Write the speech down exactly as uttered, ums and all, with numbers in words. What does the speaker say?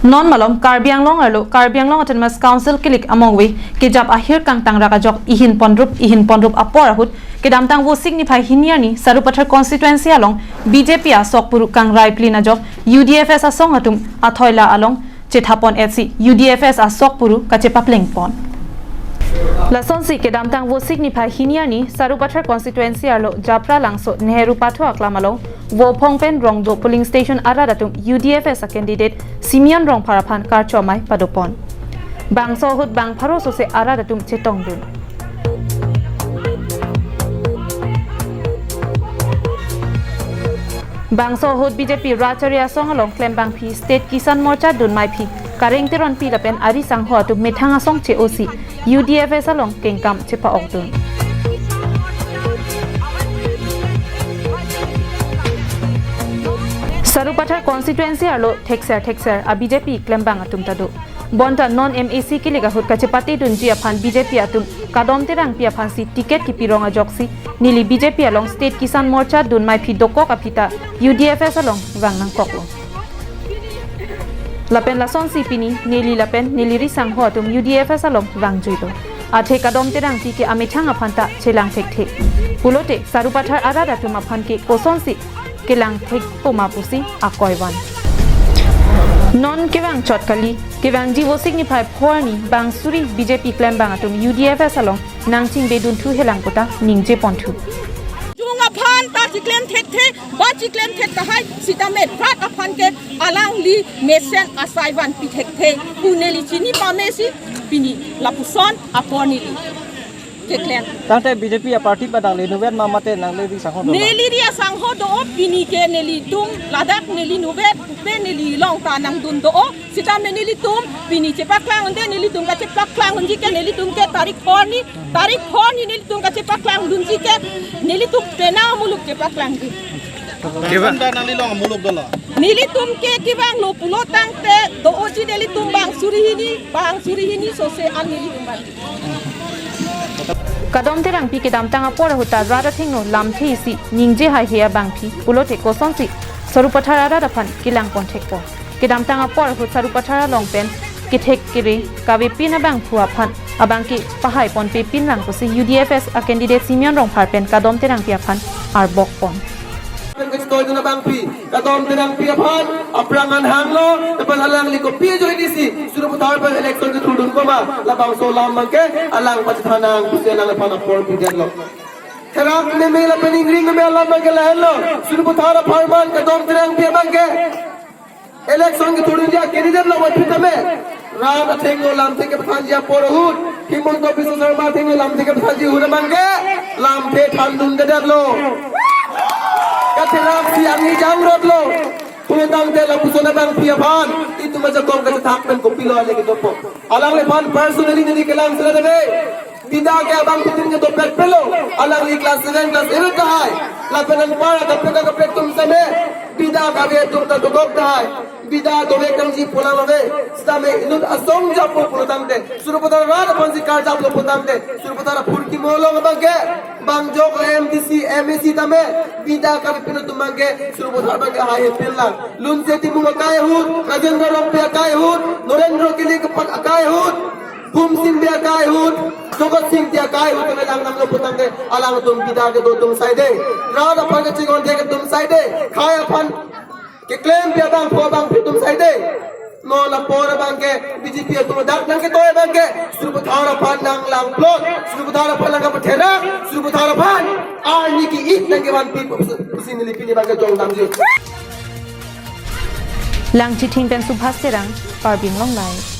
Non malom Karbi Anglong arlo Karbi Anglong Autonomous Council kilik amongve kejap ahir kangtang rak ajok ihin ponrup ihin ponrup apor ahut kedamtang Vosik niphai hini arni Sarupathar constituency along B J P asok puru kangrai plin ajok U D F S asong atum athoi la along chethapon etsi U D F S asok puru kachepapleng pon. Lasonsi kedamtang Vosik niphai hini arni Sarupathar constituency arlo Japra Langso Nehru Pathu aklam along vophong pen rong do polling station arat atum U D F S a candidate Simeon Rongphar aphan karchomai padopon. Bangso ahut bang pharo sose arat atum chetongdun. Bangso ahut B J P rat chari asong along klembangpi State Kisan Morcha dunmaiphi Kareng Teronpi lapen ari sangho atum methang asong che-osi U D F S along kengkam chepa-okdun. Sarupathar constituency arlo thekser thekser a B J P klembang atum ta do. Bonta non M A C kilik ahut kachepatedunji aphan B J P atum Kadom Terangpi aphansi ticket kipirong ajoksi neli B J P along State Kisan Morcha dunmaiphi dokok aphi ta U D F S along vang nangkoklo. Lapen lasonsi pini neli lapen neli ri sangho atum U D F S along vangjuilo. Athe Kadom Terangpi ke amethang aphan ta chelang thekthe pulote Sarupathar arat atum aphan ke kosonsi kelang thekpo ma pusi akoi van. Non kevang chot kali, kevangji Vosik niphai pho arni bang suri B J P klembang atum U D F S along nangchingbedunthu helang puta ningje ponthu. Jung aphan ta chiklem thekthe, ba chiklem thek tahai, sitame rat aphan ke alangli mesen asai vanpi thekthe pu neli chini pamesi pini lapuson apor neli keklem. Tangte B J P a party pa nangle nuvet ma mate nangle ri sangho do ma? Neli ri asangho do-o, pini ke nelitum ladak neli nuvet pe neli along ta nangdun do-o. Sitame nelitum pini chepaklang unde, nelitum kachepaklang unji ke nelitum ke tarik pho arni, tarik pho arni nelitum kachepaklangdunji ke nelitum penang muluk chepaklangji. Kevang da nangli along muluk dolo. Nelitum ke kevanglo pulo tangte do-oji nelitum bang suri hini, bang suri hini sose an nelitum bang. Kadom Terangpi kedamtang apor ahut ta rat athengno lamthe isi ningje haihe abangpi pulote kosonsi Sarupathar arat aphan kelang pon thekpo. Kedamtang apor ahut Sarupathar along pen kethek kere kavepin abangphu aphan abang ke pahai ponpepin lang pusi U D F S a candidate Simeon Rongphar pen Kadom Terangpi aphan arbok pon. Pen kachetoidun abangpi, Kadom Terangpi aphan aphrang an hanglo, lapen alangli kopi ajoinesi Sarupathar pen election kethurdun koma, labangso alam abangke alang pachethan nang pusi alangphan apor pidetlo. Therak meme lapen ingring meme alam abangke lahenlo, Sarupathar apharman Kadom Terangpi abangke election kethurdunji a-candidate lo, aphi tame rat athengno lamthe kepathanji apor ahut, Himanta Biswa Sarma athengno lamthe kepathanji ahut abangke lamthe thandundedetlo. Katheraksi angni jangrotlo. Pulo tangte lapuson abangpi aphan itum ajakong kachethak pen kopilo ale kedopo. Alangliphan personally neli kelang sila debe. Bida ke abangphutin ke dopet pelo. Alangli class seven, class eight tahai. Lapen anpar kaprek kaprek atum same bida kave atum ta dokok tahai. Bida dovek nangji pu alam ave. Sitame inut asong japo pulo tangte, Sarupathar arat aphansi karjaplo pulo tangte, Sarupathar aphurkimo along abangke bang jok M D C, M A C tame bida kavepin atum abangke Sarupathar abangke haihepin lang. Lunse Timung akai ahut, Rajendra Rongpi akai ahut, Norendra Kilik akai ahut, Bhumsing Bey akai ahut, Jagat Sing Bey akai ahut, kami lang nanglo pulo tangte alangtum bida kedo atum saide, rat aphan kachinghon thek atum saide, khei aphan keklempi abangphu abangphi atum saide. Non apor abangke B J P atum dak nangketoi abangke Sarupathar aphan nanglang plot, Sarupathar aphan nangkapatherak, Sarupathar aphan arni ki-ik nangkevanpi pusi neli pini abangke jongdamji. Langchithing pen Subhas Terang, Karbi Anglong Live.